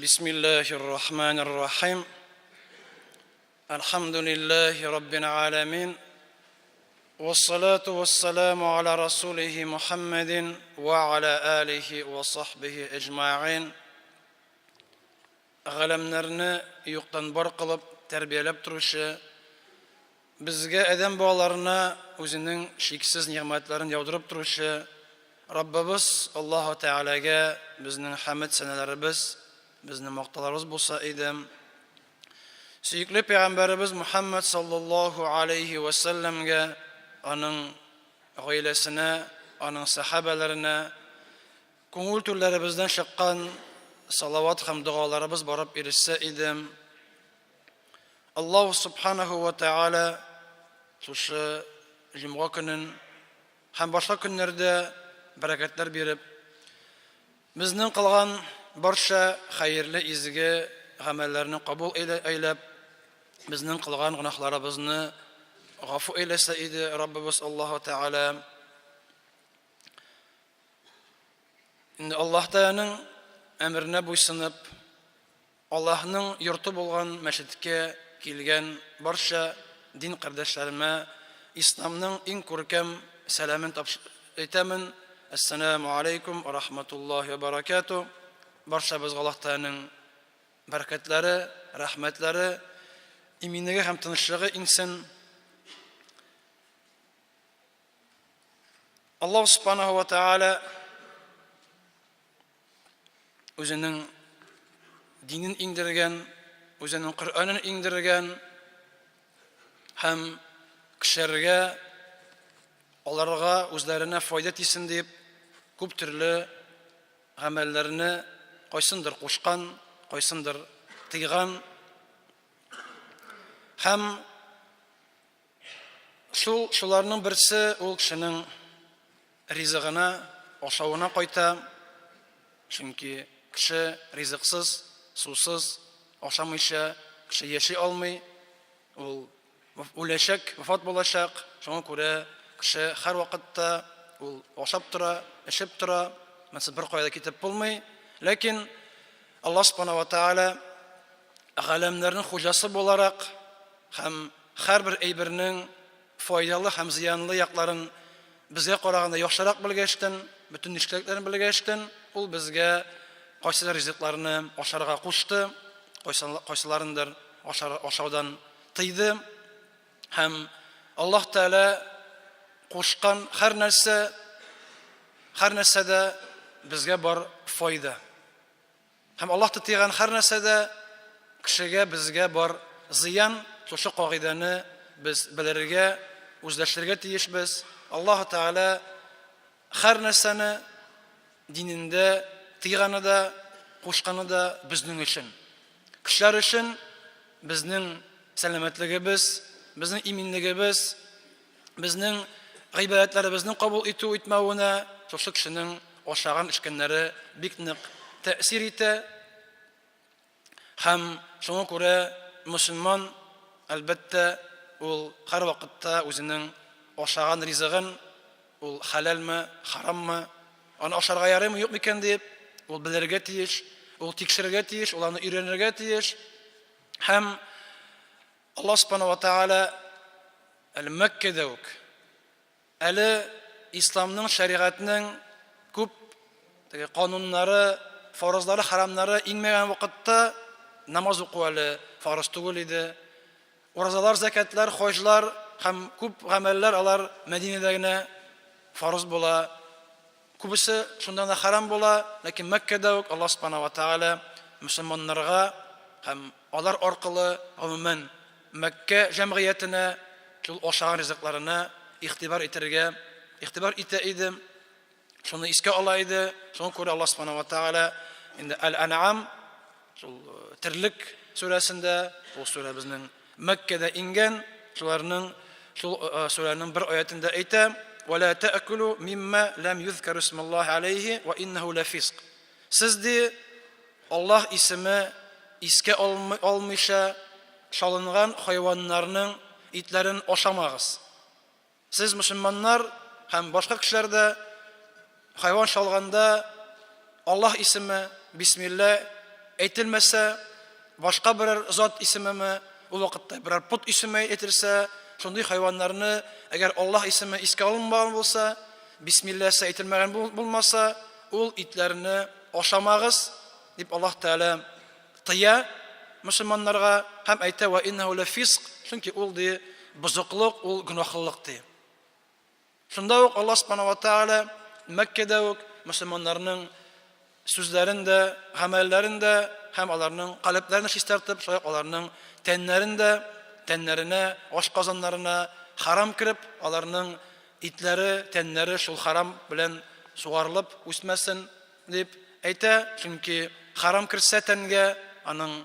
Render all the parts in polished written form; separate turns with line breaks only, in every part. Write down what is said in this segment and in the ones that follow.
بسم الله الرحمن الرحيم الحمد لله رب العالمين والصلاة والسلام على رسوله محمد وعلى آله وصحبه أجمعين Галәмнәрне юктан бар кылып, тәрбияләп торучы, безгә, адәм балаларына үзенең чиксез нигъмәтләрен яудырып торучы Раббыбыз Аллаһу Тәгаләгә безнең хәмед-сәнәләребез, безнең мактауларыбыз булса иде. Сөекле пәйгамбәребез Мухәммәд саллаллаһу алейһи вә сәлләмгә, аның гаиләсенә, аның сәхабәләренә, Күңел түрләребездән чыккан салават һәм догаларыбыз барып ирешсә иде. Аллаһу субханаху ва тааля шушы җомга көнен һәм башка көннәрдә бәрәкәтләр биреп, безнең кылган барча хәерле изге гамәлләрне кабул әйләп, безнең кылган гөнаһларыбызны гафу әйләсә иде Раббыбыз Аллаһу Тәгалә. Инде Аллаһ Тәгаләнең әмеренә буйсынып, Аллаһның йорты булган мәчеткә килгән барча дин кардәшләремә исламның иң күркәм сәламен әйтәмен. Әссәламү алейкум ва рахматуллаһи ва баракату. Барчабызга Аллаһ Тәгаләнең бәрәкәтләре, рәхмәтләре, иминлеге һәм тынычлыгы иңсен. Аллаһ Субханаху ва Тааля үзенең динен иңдергән, үзенең Коръәнен иңдергән һәм кешеләргә аларга үзләренә файда тисен дип күп төрле гамәлләрне кайсындыр кушкан, кайсындыр тыйган һәм Шул шуларның берсе ул кешенең ризыгына, ашавына кайта. Чөнки кеше ризыксыз, сусыз, ашамыйча кеше яши алмый. Ул үләчәк, вафат булачак. Шуңа күрә кеше һәрвакытта ул ашап тора, эчеп тора. Мәсәлән, бер кая да китеп булмый. Ләкин Аллаһ Субхана ва Тааля галәмнәрнең хуҗасы буларак һәм һәрбер әйбернең файдалы һәм зыянлы якларын безгә караганда яхшырак белгәчтен, бөтен нечкәлекләрен белгәчтен, ул безгә кайсыдыр ризыкларны ашарга кушты, кайсыларындыр ашаудан тыйды. Һәм Аллаһ Тәгалә кушкан һәр нәрсә, һәр нәрсәдә безгә бар файда. Һәм Аллаһ тыйган һәр нәрсәдә кешегә, безгә бар зыян. Шушы кагыйдәне без белергә, үзләштерергә тиешбез. Аллаһ Тәгалә һәр нәрсәне динендә тыйганы да, кушканы да безнең өчен. Кешеләр өчен безнең сәламәтлегебез, безнең иминлегебез, безнең гыйбадәтләребезнең кабул итү итмәвенә шушы кешенең ашаган эчкәннәре бик нык тәэсир итә. Һәм шуңа күрә мөселман, әлбәттә, ул һәрвакытта үзенең ашаган ризыгын, ул хәләлме, хараммы, аны ашарга ярыймы, юкмы икән дип, ул белергә тиеш, ул тикшерергә тиеш, ул аны өйрәнергә тиеш. Һәм Аллаһ Субхана ва Тааля әле Мәккәдә үк, әле исламның, шәригатьнең күп теге кануннары, фарызлары, харамнары иңмәгән вакытта намаз уку әле фарыз түгел иде. Уразалар, зәкәтләр, хаҗлар һәм күп гамәлләр алар Мәдинәдә генә фарыз була. Күбесе шунда гына харам була, ләкин Мәккәдә үк Аллаһ Субхана ва Тааля мөселманнарга һәм алар аркылы гомумән Мәккә җәмгыятенә шул ашаган ризыкларына игътибар итәргә игътибар итә иде. Шуны искә ала иде. Шуңа күрә Аллаһ Субхана ва Тааля инде Әл-Ан'ам шул терлек сүрәсендә, ул сүрә безнең Мәккәдә иңгән, шуларның шул сүрәнең бер аятендә әйтә: "Ва ла та'кулу мимма лам юзкар исмуллаһи алейхи ва иннаху лафиск". Сез ди Аллаһ исеме искә алмыйча чалынган хайваннарның итләрен ашамагыз. Сез мөселманнар һәм башка кешеләр дә хайван чалганда Аллаһ исеме, бисмилла әйтелмәсә, башка берәр зат исемеме, ул вакытта берәр пот исеме әйтелсә, шундый хайваннарны, әгәр Аллаһ исеме искә алынмаган булса, бисмилләсе әйтелмәгән булмаса, ул итләрне ашамагыз, дип Аллаһ Тәгалә тыя мөселманнарга һәм әйтә, вә иннәһү ләфиск, чөнки ул ди бозыклык, ул гөнаһлылык ди. Шунда ук Аллаһ Субхана ва Тааля Мәккәдә үк мөселманнарның сүзләрен дә, гамәлләрен дә һәм аларның калебләрен чистартып, шулай ук аларның тәннәрен дә, тәннәренә, ашказаннарына харам кереп, аларның итләре, тәннәре шул харам белән сугарылып үсмәсен дип әйтә. Чөнки харам керсә тәнгә, аның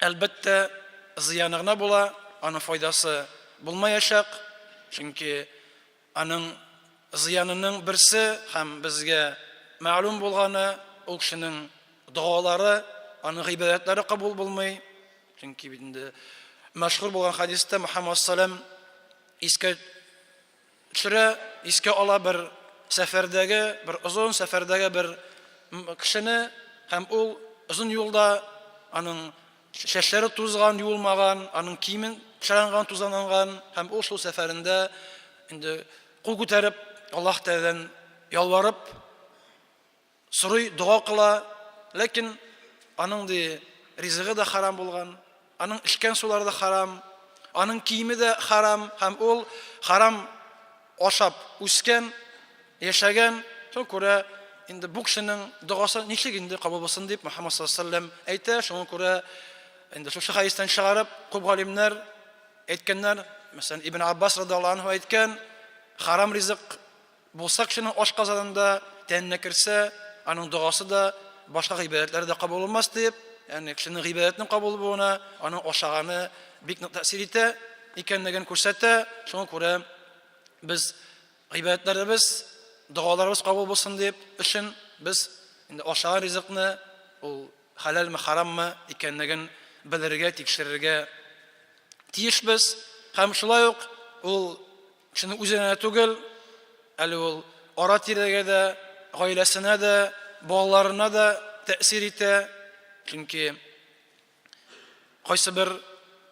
Әлбәттә, зыяны гына була, аның файдасы булмаячак, чөнки аның зыянының берсе һәм безгә мәгълүм булганы, ул кешенең догалары, аның гыйбадәтләре кабул булмый. Чөнки бит инде мәшһүр булган хәдистә Мөхәммәд саллаллаһу искә Төшерә, искә ала бер сәфәрдәге, бер озын сәфәрдәге бер кешене һәм ул озын юлда аның чәчләре тузган, юылмаган, аның киемен пычранган, тузанланган һәм ул шул сәфәрендә инде кул күтәреп Аллаһ Тәгаләдән ялварып Сорый, дога кыла, ләкин аның ди ризыгы да харам булган, аның эчкән сулары да харам, аның киеме дә харам һәм ул харам ашап үскән, яшәгән. Шуңа күрә инде бу кешенең догасы ничек инде кабул булсын дип Мөхәммәд саллаллаһу алейһи ва сәлләм әйтә. Шуңа күрә инде шушы хәдистән чыгарып күп галимнәр әйткәннәр, мәсәлән, Ибн Аббас радиаллаһу анһу әйткән, харам ризык Булса кешенең ашказанында тәненә керсә, аның догасы да, башка гыйбадәтләре дә кабул булмас диеп, ягъни кешенең гыйбадәтенең кабул булуына аның ашаганы бик нык тәэсир итә икәнлеген күрсәтә. Шуңа күрә без гыйбадәтләребез, догаларыбыз кабул булсын дип өчен без инде ашаган ризыкны ул хәләлме, хараммы икәнлеген белергә, тикшерергә тиешбез. Һәм шулай ук ул Кешенең үзенә генә түгел, әле ул ара-тирәгә дә, гаиләсенә дә, балаларына да тәэсир итә. Чөнки кайсы бер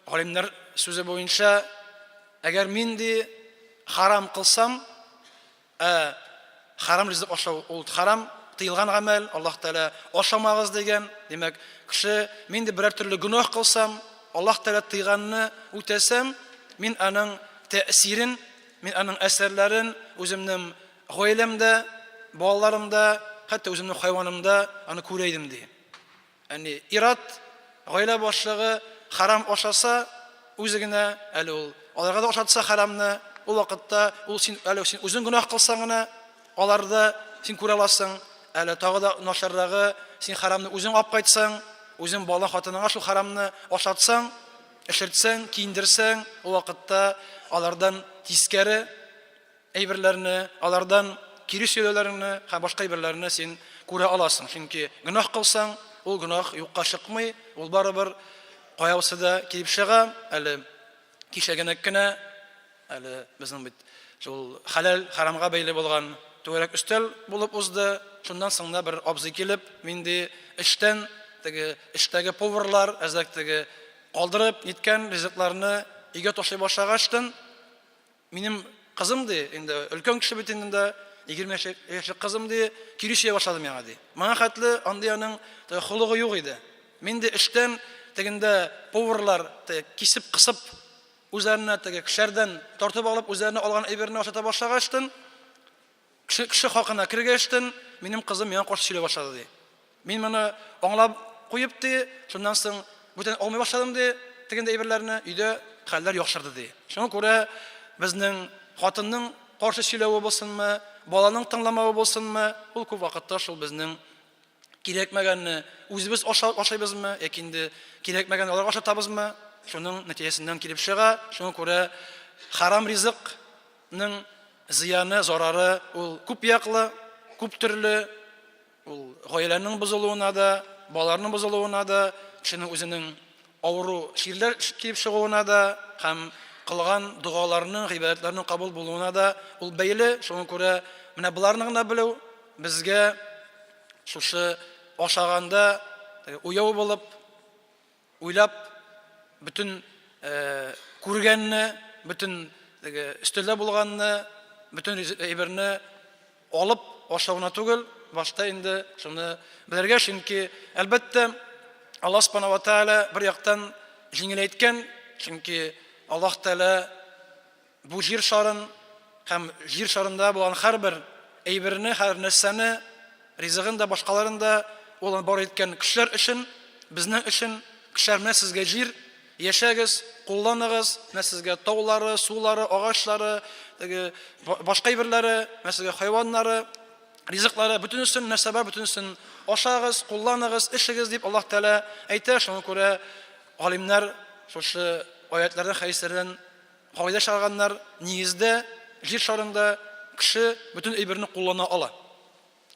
галимнәр сүзе буенча, әгәр мин ди харам кылсам, Ә хәрам ризык ашау ул хәрам, тыелган гамәл, Аллаһ Тәгалә ашамагыз дигән. Димәк, кеше мин дә берәр төрле гөнаһ кылсам, Аллаһ Тәгалә тыйганны үтәсәм, мин аның тәэсирен, мин аның әсәрләрен үземнең гаиләмдә, балаларымда, хәтта үземнең хайванымда аны күрә идем ди. Әни, ир-ат, гаилә башлыгы хәрам ашаса, үзе генә, әле ул аларга да ашатса хәрамны, ул вакытта ул син әле син үзең гөнаһ кылсаң гына, аларда син күрә аласың, әле тагы да начаррагы, син хәрамны үзең алып кайтсаң, үзең бала хатыныңа шул хәрамны ашатсаң, эчертсәң, киендерсәң, ул вакытта алардан тискәре әйберләрне, алардан кире сөйләүләреңне һәм башка әйберләрне син күрә аласың. Чөнки гөнаһ кылсаң, ул гөнаһ юкка чыкмый, ул барыбер кая булса да килеп чыга. Әле кичәгенәк кенә, әле безнең бит шул хәләл, харамга бәйле булган түгәрәк өстәл булып узды. Шуннан соң да бер абзый килеп, мин ди эштән теге эштәге поварлар әзрәк теге калдырып ниткән ризыкларны өйгә ташлый башлагачтын, Минем кызым, ди, инде өлкән кеше бит инде дә, 20 яшьлек кызым, ди, кире сөя башлады миңа, ди. Моңа хәтле андый аның холыгы юк иде. Мин ди эштән тегендә поварлар кисеп кысып үзләренә теге кешеләрдән тартып алып үзләренә алган әйберне ашата башлагачтын, Кеше, кеше хакына кергәчтен, минем кызым миңа каршы сөйли башлады, ди. Мин моны аңлап куеп, ди, шуннан соң бүтән алмый башладым, ди, тегендә әйберләрне, өйдә хәлләр яхшырды, ди. Шуңа күрә безнең хатынның каршы сөйләве булсынмы, баланың тыңламавы булсынмы, ул күп вакытта шул безнең кирәкмәгәнне үзебез ашыйбызмы, яки инде кирәкмәгәнне аларга ашатабызмы, шуның нәтиҗәсеннән килеп чыга. Шуңа күрә харам ризыкның зыяны, зарары ул күп яклы, күп төрле, ул гаиләнең бозылуына да, балаларның бозылуына да, кешенең үзенең авыру чирләр килеп чыгуына да һәм кылган догаларның, гыйбадәтләрнең кабул булуына да ул бәйле. Шуңа күрә менә боларны гына белү безгә шушы ашаганда уяу булып, уйлап, бөтен күргәнне, бөтен теге өстәлдә булганны, бөтен әйберне алып ашау гына түгел, башта инде шуны белергә, чөнки, әлбәттә, Аллаһ Субхана ва Тааля бер яктан җиңеләйткән, чөнки Аллаһ Тәгалә бу җир шарын һәм җир шарында булган һәрбер әйберне, һәр нәрсәне, ризыгын да, башкаларын да ул аны бар иткән кешеләр өчен, безнең өчен, кешеләр, менә сезгә җир, яшәгез, кулланыгыз, менә сезгә таулары, сулары, агачлары, теге башка әйберләре, менә сезгә хайваннары, ризыклары, бөтенесен нәрсә бар, бөтенесен ашагыз, кулланыгыз, эшегез дип Аллаһ Тәгалә әйтә. Шуңа күрә галимнәр шушы аятлардан, хәдисләрдән кагыйдә чыгарганнар, нигездә җир шарында кеше бөтен әйберне куллана ала.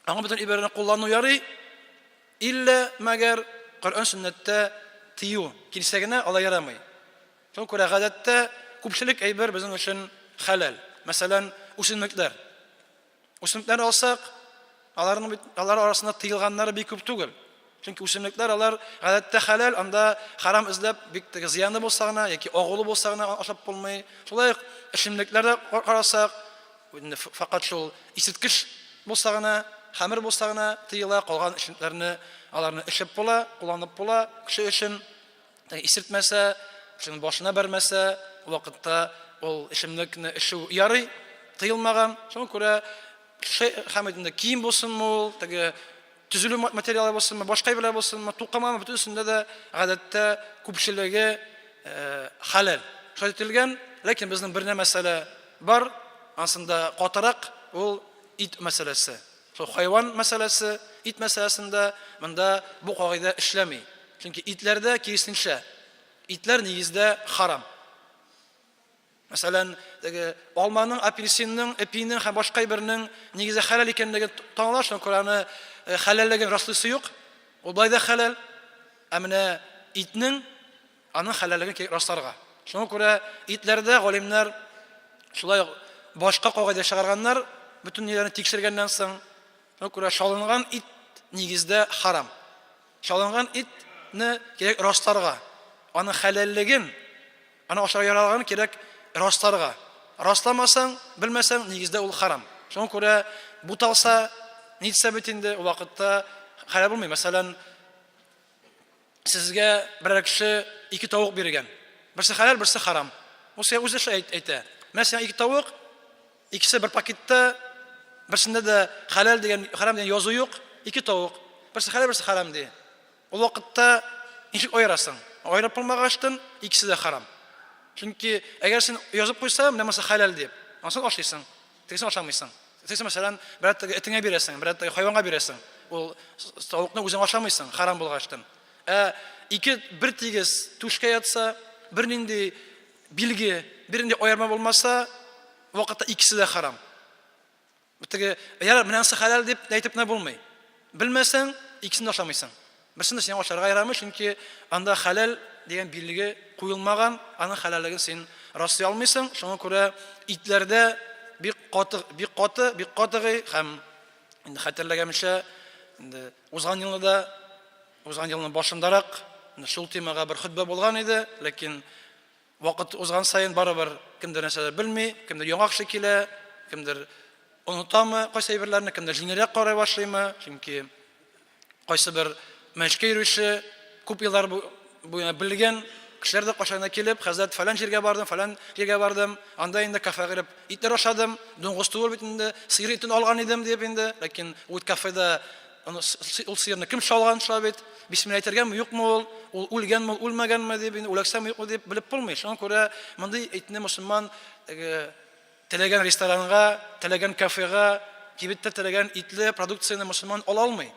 Аңа бөтен әйберне куллану ярый, иллә мәгәр Коръән сөннәттә тыю килсә генә алай ярамый. Шуңа күрә гадәттә күпчелек әйбер безнең өчен хәләл. Мәсәлән, үсемлекләр. Үсемлекләр алсак, аларның бит алар арасында тыелганнары бик күп түгел. Чөнки үсемлекләр алар гадәттә хәләл, анда харам эзләп бик теге зыяны булса гына яки агулы булса гына ашап булмый. Шулай ук эчемлекләр дә карасак, инде фәкать шул исерткеч булса гына, хәмер булса гына тыела, калган эчемлекләрне аларны эчеп була, кулланып була кеше өчен. Исертмәсә, кешенең башына бәрмәсә, ул вакытта ул эчемлекне эчү ярый, тыелмаган. Шуңа күрә кеше һәм инде кием булсынмы ул, теге төзелү материалы булсынмы, башка әйберләр булсынмы, тукымамы, бөтенесендә дә гадәттә күпчелеге хәләл. Шулай әйтелгән, ләкин безнең бер мәсьәлә бар, ансында катырак, ул ит мәсьәләсе. Шул хайван мәсьәләсе, ит мәсьәләсендә монда бу кагыйдә эшләми. Чөнки итләрдә киресенчә, итләр нигездә харам. Мәсәлән, теге алманың, апельсинның, эпинең һәм башка әйбернең нигездә хәләл икәнлеге таныла, шуңа күрә аны э, хәләллеген раслыйсы юк. Ул болай да хәләл. Ә менә итнең аның хәләллеген кирәк расларга. Шуңа күрә итләрдә галимнәр шулай ук башка кагыйдә чыгарганнар, бөтен ниләрне тикшергәннән соң. Шуңа күрә чалынган ит нигездә харам. Чалынган итне кирәк расларга. Аның хәләллеген, аны ашарга яраганын кирәк расларга. Расламасаң, белмәсәң, нигездә ул харам. Шуңа күрә буталса, нитсә бит инде, ул вакытта хәләл булмый. Мәсәлән, сезгә берәр кеше ике тавык биргән. Берсе хәләл, берсе харам. Ул сиңа үзе шулай әйтә. Менә сиңа ике тавык, икесе бер пакетта, берсендә дә хәләл дигән, харам дигән язу юк, ике тавык. Берсе хәләл, берсе харам ди. Ул вакытта ничек аерасың? Аерып булмагачтын, икесе дә харам. Чөнки әгәр син язып куйсаң, менә монысы хәләл дип, анысын ашыйсың. Тегесен ашамыйсың. Тегесен, мәсәлән, берәр теге этеңә бирәсең, берәр теге хайванга бирәсең. Ул тавыкны үзең ашамыйсың, харам булгачтын. Ә ике бер тигез түшкә ятса, бернинди билге, бернинди аерма булмаса, вакытта икесе дә харам. Теге, ярар, менә анысы хәләл дип әйтеп кенә булмый. Белмәсәң, икесен дә ашамыйсың. Берсен дә сиңа ашарга ярамый, чөнки анда хәләл дигән билге куелмаган, аның хәләллеген син раслый алмыйсың. Шуңа күрә итләрдә бик каты, бик каты, бик катыгый һәм инде хәтерләгәнемчә, инде узган елны да, узган елның башындарак шул темага бер хөтбә булган иде, ләкин Вакыт узган саен барыбер кемдер нәрсәдер белми, кемдер яңа кеше килә, кемдер онытамы кайсы әйберләрне, кемдер җиңелрәк карый башлыймы, чөнки кайсы бер мәчеткә йөрүче күп еллар буена белгән кешеләр дә кайчан килеп, хәзрәт, фәлән җиргә бардым, фәлән җиргә бардым, анда инде кафега кереп итләр ашадым, дуңгыз түгел бит инде, сыер итен алган идем дип инде, ләкин ул кафеда Аны ул сыерны кем чалган шулай бит? Бисмилла әйтергәме, юкмы ул? Ул үлгәнме, ул үлмәгәнме дип, инде үләксәме, юкмы дип белеп булмый. Шуңа күрә мондый итне мөселман теге теләгән ресторанга, теләгән кафега, кибеттә теләгән итле продукцияне мөселман ала алмый.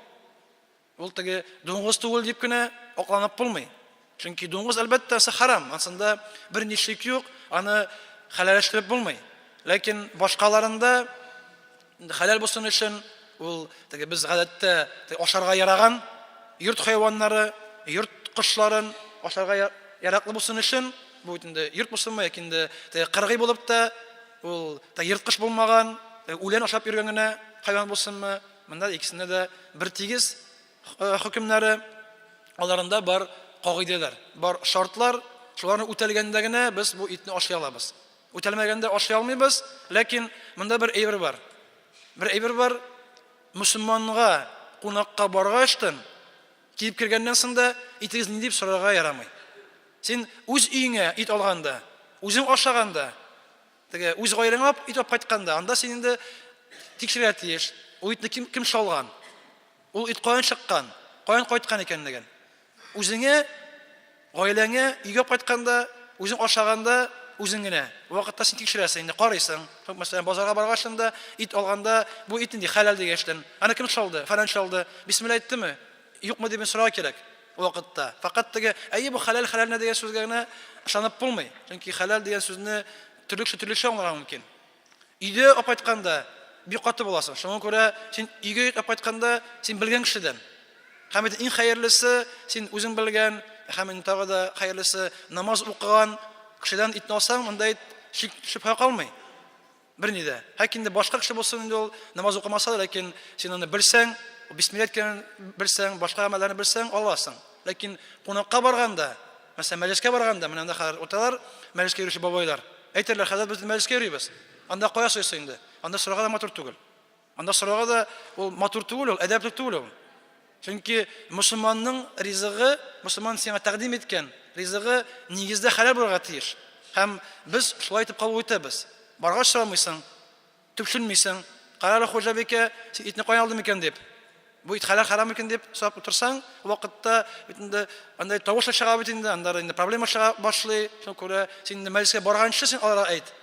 Ул теге дуңгыз түгел дип кенә акланып булмый. Чөнки дуңгыз, әлбәттә, харам. Ансында бернинди шик юк, аны хәләлләштереп булмый. Ләкин башкаларында инде хәләл булсын өчен ул теге без гадәттә ашарга яраган йорт хайваннары, йорт кошларын ашарга яраклы булсын өчен, бу бит инде йорт булсынмы яки инде теге кыргый булып та, ул та ерткыч булмаган, үлән ашап йөргән генә хайван булсынмы, монда икесендә дә бер тигез хөкемнәре. Аларында бар кагыйдәләр, бар шартлар, шуларны үтәлгәндә генә без бу итне ашый алабыз. Үтәлмәгәндә ашый алмыйбыз, ләкин монда бер әйбер бар. Бер әйбер бар, мөселманга кунакка баргачтын, килеп кергәннән соң да итегез нинди дип сорарга ярамый. Син үз өеңә ит алганда, үзең ашаганда, теге үз гаиләңә ит алып кайтканда, анда син инде тикшерергә тиеш, ул итне кем, кем салган, ул ит каян чыккан, каян кайткан икәнлеген. Үзеңә, гаиләңә өйгә кайтканда, үзең ашаганда, үзең генә. Бу вакытта син тикшерәсең инде, карыйсың. Мәсәлән, базарга баргачтын да, ит алганда, бу ит нинди, хәләл дигәчтен. Аны кем салды? Фәлән салды. Бисмилла әйттеме? Юкмы дип сорарга кирәк ул вакытта. Фәкать теге, әйе, бу хәләл, хәләл дигән сүзгә генә ышанып булмый. Чөнки хәләл дигән сүзне төрле кеше төрлечә аңларга мөмкин. Өйдә алып кайтканда бик каты буласың. Шуңа күрә син өйгә алып кайтканда син белгән кешедән. Һәм бит иң хәерлесе син үзең белгән, һәм инде тагы да хәерлесе намаз укыган кешедән итне алсаң, монда ит шик шөбһә калмый. Берни дә. Һәк инде башка кеше булсын инде ул намаз укымаса да, ләкин син аны белсәң, бисмилла әйткәнен белсәң, башка гамәлләрне белсәң, аласың. Ләкин кунакка барганда, мәсәлән, мәҗлескә барганда, менә анда хәзер утыралар, мәҗлескә йөрүче бабайлар. Әйтерләр, хәзрәт, без мәҗлескә йөрибез. Анда кая сыйсы инде? Анда сорарга да матур түгел. Анда сорарга да ул матур түгел ул, әдәплек түгел ул. Чөнки мөселманның ризыгы, мөселман сиңа тәкъдим иткән ризыгы нигездә хәләл булырга тиеш. Һәм без шулай итеп кабул итәбез. Баргач сорамыйсың, төпченмисең. Кара әле, хуҗабикә, син итне каян алдың микән дип. Бу ит хәләл харам микән дип сорап утырсаң, вакытта бит инде андай тавыш та чыга бит инде, анда инде проблема чыга башлый. Шуңа күрә син инде мәҗлескә барганчы син аларга әйт.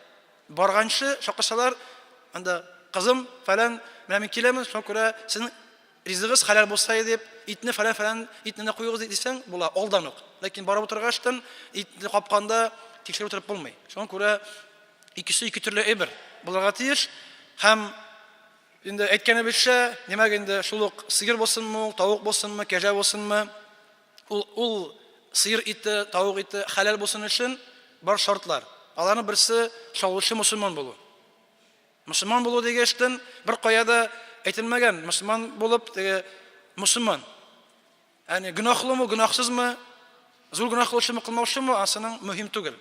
Барганчы чакырсалар, анда кызым фәлән, менә мин киләмен, шуңа күрә сезнең ризыгыз хәләл булса иде дип, итне фәлән-фәлән итне дә куегыз дисәң, була алдан ук. Ләкин барып утыргачтын итне капканда тикшереп утырып булмый. Шуңа күрә икесе ике төрле әйбер булырга тиеш. Һәм инде әйткәнебезчә, димәк инде шул ук сыер булсынмы ул, тавык булсынмы, кәҗә булсынмы, ул, ул сыер ите, тавык ите хәләл булсын өчен бар шартлар. Аларның берсе чалучы мөселман булу. Мөселман булу дигәчтен бер кая да әйтелмәгән, мөселман булып теге мөселман. Әни гөнаһлымы, гөнаһсызмы, зур гөнаһ кылучымы, кылмаучымы, асының мөһим түгел.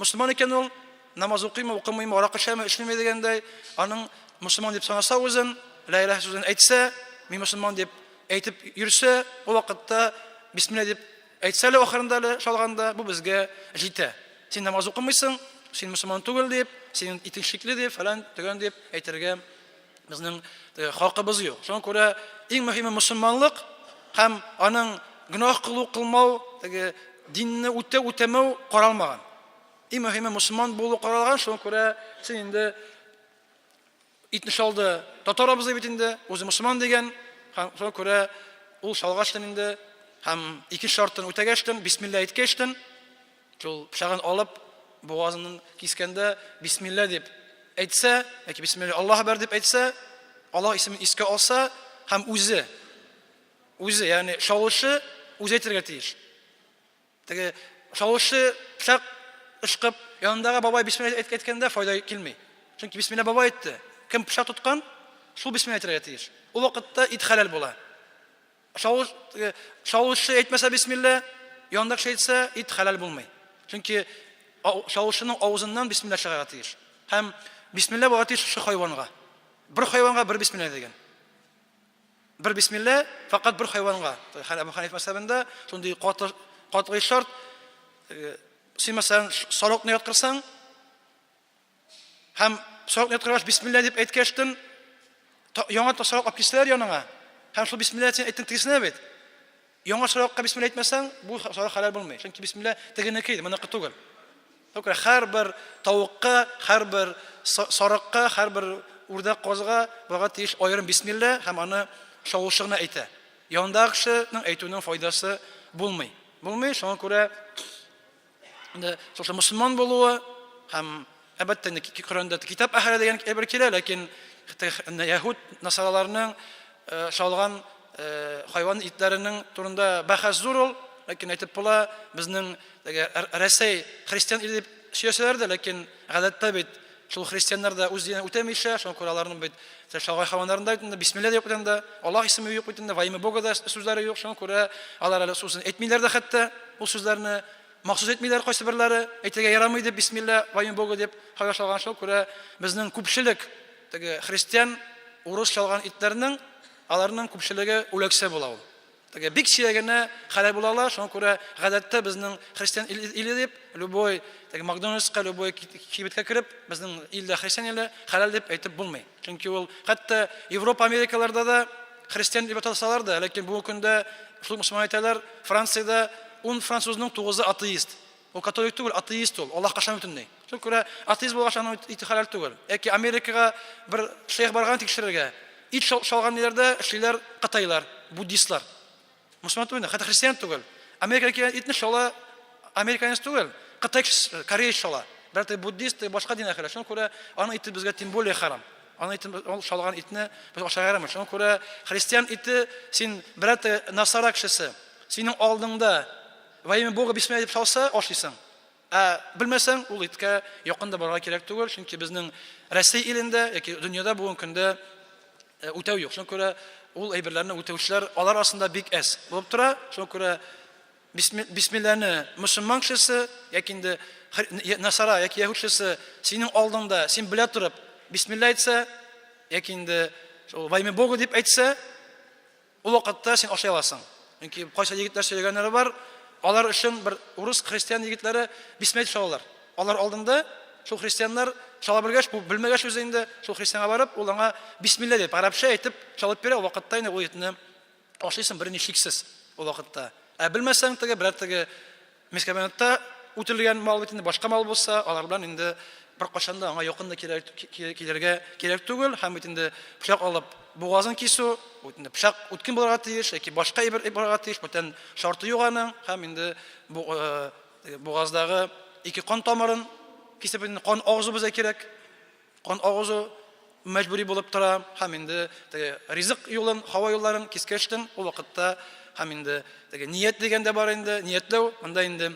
Мөселман икән ул, намаз укыймы, укымыймы, аракы эчәме, эчмиме дигәндәй, аның мөселман дип санаса үзен, ла илаһ сүзен әйтсә, мин мөселман дип әйтеп йөрсә, ул вакытта бисмилла дип әйтсә әле ахырында әле шалганда, бу безгә җитә. Син намаз укымыйсың, син мөселман түгел дип, синең итең шикле дип, фәлән, төгән дип әйтергә Безнең хакыбыз юк. Шуңа күрә иң мөһиме мөселманлык һәм аның гөнаһ кылу, кылмау, теге динне үтәү, үтәмәү каралмаган. Иң мөһиме мөселман булу каралган, шуңа күрә син инде итне шалды татар абзый бит инде, үзе мөселман дигән, һәм шуңа күрә ул шалгачтын инде һәм ике шартын үтәгәчтен, бисмилла әйткәчтен, Шул пычагын алып, бугазыннан кискәндә бисмилла дип әйтсә, яки бисмилла Аллаһу әкбәр дип әйтсә, Аллаһ исемен искә алса һәм үзе үзе, ягъни шалучы үзе әйтергә тиеш. Теге шалучы пычак ышкып, янындагы бабай бисмилла әйткәндә файда килми. Чөнки бисмилла бабай әйтте. Кем пычак тоткан, шул бисмилла әйтергә тиеш. Ул вакытта ит хәләл була. Шалучы әйтмәсә бисмилла, янында кеше әйтсә, ит хәләл булмый. Чөнки шалучының авызыннан бисмилла чыгарга тиеш. Һәм бисмилла булырга тиеш шушы хайванга. Бер хайванга бер бисмилла дигән. Бер бисмилла фәкать бер хайванга. Әбу Ханиф мәзһәбендә шундый каты катгый шарт. Син мәсәлән сарыкны яткырсаң, Һәм сарыкны яткыргач, бисмилла дип әйткәчтен, яңа сарык алып килсәләр яныңа, һәм шул бисмилла син әйттең тегесенә бит. Яңа сарыкка бисмилла әйтмәсәң, бу сарык хәләл булмый. Чөнки бисмилла тегенеке иде, моныкы түгел. Күрә һәрбер тавыкка, һәрбер сарыкка, һәрбер үрдәк казга булырга тиеш аерым бисмилла һәм аны чалучы гына әйтә. Янындагы кешенең әйтүенең файдасы булмый. Булмый, шуңа күрә Инде шушы мөселман булуы һәм әлбәттә инде Коръәндә китап әһеле дигән әйбер килә, ләкин яһүд насараларының шалган хайван итләренең турында бәхәс зур ул, ләкин әйтеп була, безнең теге Рәсәй христиан иле дип сөйләсәләр дә, ләкин гадәттә бит Шул христианнар да үз динен үтәмичә, шуңа күрә аларның бит шалгай хайваннарында бит инде бисмилла дә юк бит инде, Аллаһ исеме юк бит инде, во имя Бога да сүзләре юк, шуңа күрә алар әле сүзен әйтмиләр дә хәтта ул сүзләрне махсус әйтмиләр кайсыберләре, әйтергә ярамый дип бисмилла, во имя Бога дип хайван шалган, шуңа күрә безнең күпчелек теге христиан, урыс шалган итләрнең аларның күпчелеге үләксә була ул. Теге бик сирәк генә хәләл була ала, шуңа күрә гадәттә безнең христиан иле дип, любой теге Макдональдска, любой кибеткә кереп, безнең илдә христиан иле хәләл дип әйтеп булмый. Чөнки ул хәтта Европа, Америкаларда да христиан дип атасалар да, ләкин бүгенге көндә шул мөселман әйтәләр, Франциядә 10 французның 9-ы атеист. Ул католик түгел, атеист ул, Аллаһка ышанмый бөтенләй. Шуңа күрә атеист булгач аның ите хәләл түгел. Яки Америкага бер шейх барган тикшерергә. Ит шалган ниләрдә эшлиләр кытайлар, буддистлар. Мөселман түгел, хәтта христиан түгел. Америкага килгән итне шала американец түгел, кытай кешесе, кореец шала. Берәр теге буддист, башка дин әһеле. Шуңа күрә аның ите безгә тем более харам. Аның итен, ул шалган итне без ашарга ярамый. Шуңа күрә христиан ите син берәр теге насара кешесе, синең алдыңда Во имя Бога бисмилла дип салса, ашыйсың. Ә белмәсәң, ул иткә якын да барырга кирәк түгел, чөнки безнең Рәсәй илендә яки дөньяда бүгенге көндә э, үтәү юк. Шуңа күрә ул әйберләрне үтәүчеләр алар арасында бик әз булып тора. Шуңа күрә бисмилланы мөселман кешесе яки инде насара яки яһүд кешесе синең алдыңда син белә торып бисмилла әйтсә яки инде шул во имя Бога дип әйтсә, Ул вакытта син ашый аласың. Чөнки кайсы егетләр сөйләгәннәре бар, алар өчен бер урыс христиан егетләре бисмәйт чалалар. Алар алдында шул христианнар чала белгәч, бу белмәгәч үзе инде шул христианга барып, ул аңа бисмилла дип арабча әйтеп чалып бирә, ул вакытта инде ул итне ашыйсың берни шиксез ул вакытта. Ә белмәсәң теге берәр теге Мескабинетта үтерелгән мал бит инде башка мал булса, алар белән инде беркайчан да аңа якын да килергә кирәк түгел һәм бит инде пычак алып бугазын кисү, бит инде пычак үткен булырга тиеш яки башка әйбер булырга тиеш, бүтән шарты юк аның һәм инде бу э, бугаздагы ике кан тамырын кисеп инде кан агызу безгә кирәк. Кан агызу мәҗбүри булып тора һәм инде теге ризык юлын, һава юлларын кискәчтен ул вакытта һәм инде теге ният дигән дә бар инде, ниятләү, монда инде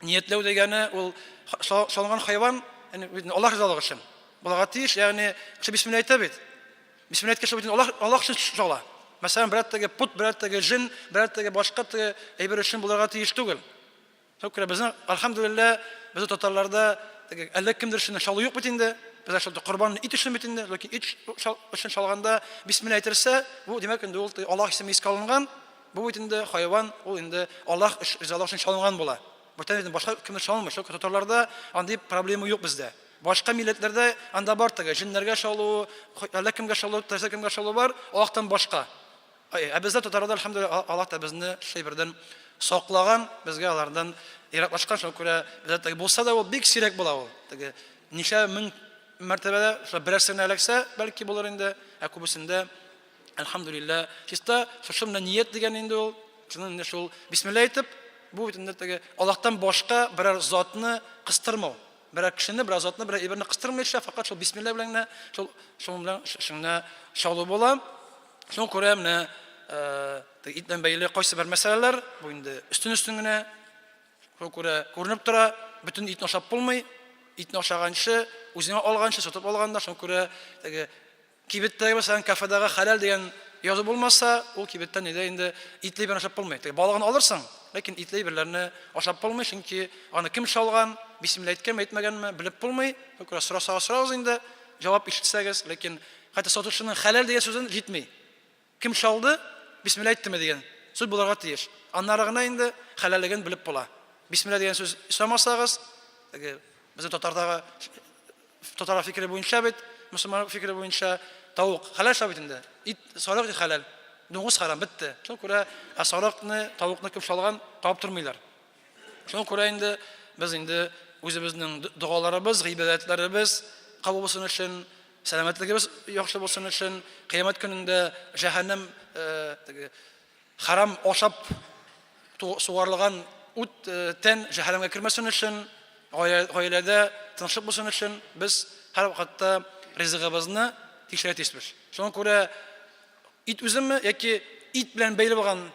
ниятләү дигәне ул салынган хайван, ягъни Аллаһ ризалыгы өчен булырга тиеш, ягъни кеше бисмилла әйтә бит. Бисмилла әйткәч бит Аллаһ Аллаһ өчен сала. Мәсәлән, берәр теге пут, берәр теге җен, берәр теге башка теге әйбер өчен булырга тиеш түгел. Шуңа күрә безнең, альхамдулилла, безнең татарларда теге әллә кемдер өчен чалу юк бит инде. Бездә шул корбан ит өчен бит инде, ләкин ит өчен чалганда бисмилла әйтелсә, бу димәк инде ул Аллаһ исеме искә алынган, бу бит инде хайван, ул инде Аллаһ ризалыгы өчен чалынган була. Бүтән инде башка кемдер чалынмый. Шул татарларда андый проблема юк бездә. Башка милләтләрдә анда бар теге җеннәргә чалу, әллә кемгә чалу, теләсә кемгә чалу бар, Аллаһтан башка. Ә бездә татарларда, әлхәмдүлилләһ, Аллаһ та безне шул әйбердән саклаган, безгә алардан ераклашкан, шуңа күрә бездә теге булса да ул бик сирәк була ул. Теге ничә мең мәртәбәдә шул берәрсе генә эләксә, бәлки булыр инде, ә күбесендә әлхәмдүлилләһ, чиста шушы менә ният дигән инде ул, шуның инде шул бисмилла әйтеп, бу бит инде теге Аллаһтан башка берәр затны кыстырмау. Берәр кешене, берәр затны, берәр әйберне кыстырмыйча, фәкать шул бисмилла белән генә, шул шуның белән шуңа чалу була. Шуңа күрә менә э, ит белән бәйле кайсы бер мәсьәләләр, бу инде өстен-өстен генә, шуңа күрә күренеп тора, бөтен итне ашап булмый. Итне ашаганчы, үзеңә алганчы, сатып алганда, шуңа күрә теге Кибеттәге, мәсәлән, кафедагы хәләл дигән язу булмаса, ул кибеттән өйдә инде итле әйберне ашап булмый. Теге балыгын алырсың, ләкин итле әйберләрне ашап булмый, чөнки аны кем чалган, бисмилла әйткәнме, әйтмәгәнме, белеп булмый. Шуңа күрә сорасагыз сорагыз инде, җавап ишетсәгез, ләкин хәтта сатучының хәләл дигән сүзен җитми. Кем чалды, бисмилла әйттеме дигән сүз булырга тиеш. Аннары гына инде хәләллеген белеп була. Бисмилла дигән сүз сорамасагыз, теге безнең татардагы татар фикере буенча бит, мөселман фикере буенча тавык хәләл шул бит инде. Ит, сарык ит хәләл, дуңгыз харам, бетте. Шуңа күрә ә сарыкны, тавыкны кем чалган, табып тормыйлар. Шуңа күрә инде без инде үзебезнең догаларыбыз, гыйбадәтләребез кабул булсын өчен, сәламәтлегебез яхшы булсын өчен, кыямәт көнендә җәһәннәм э, теге харам ашап сугарылган ут э, тән җәһәннәмгә кермәсен өчен, гаиләдә тынычлык булсын өчен без һәр вакытта ризыгыбызны тикшерә тиешбез. Шуңа күрә ит үземе яки ит белән бәйле булган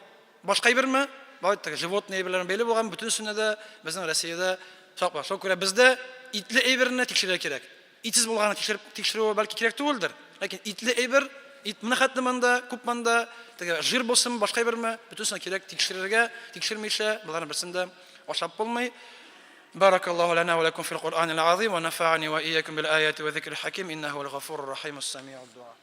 башка әйберме, бары теге животные әйберләренә бәйле булган бөтенесенә дә безнең Россиядә сак бар. Шуңа күрә бездә итле әйберне тикшерергә кирәк. Итсез булганын тикшереп тикшерүе бәлки кирәк түгелдер. Ләкин итле әйбер, ит менә хәтле монда, күп монда, теге жир булсынмы, башка әйберме, бөтенесен кирәк тикшерергә, тикшермичә боларның берсен дә ашап булмый. Баракаллаһу лана ва лакум фил Куръанил азим ва нафа'ани ва иякум бил аяти ва зикрил хаким иннаху вал гафурur рахим ас-сами'уд дуа.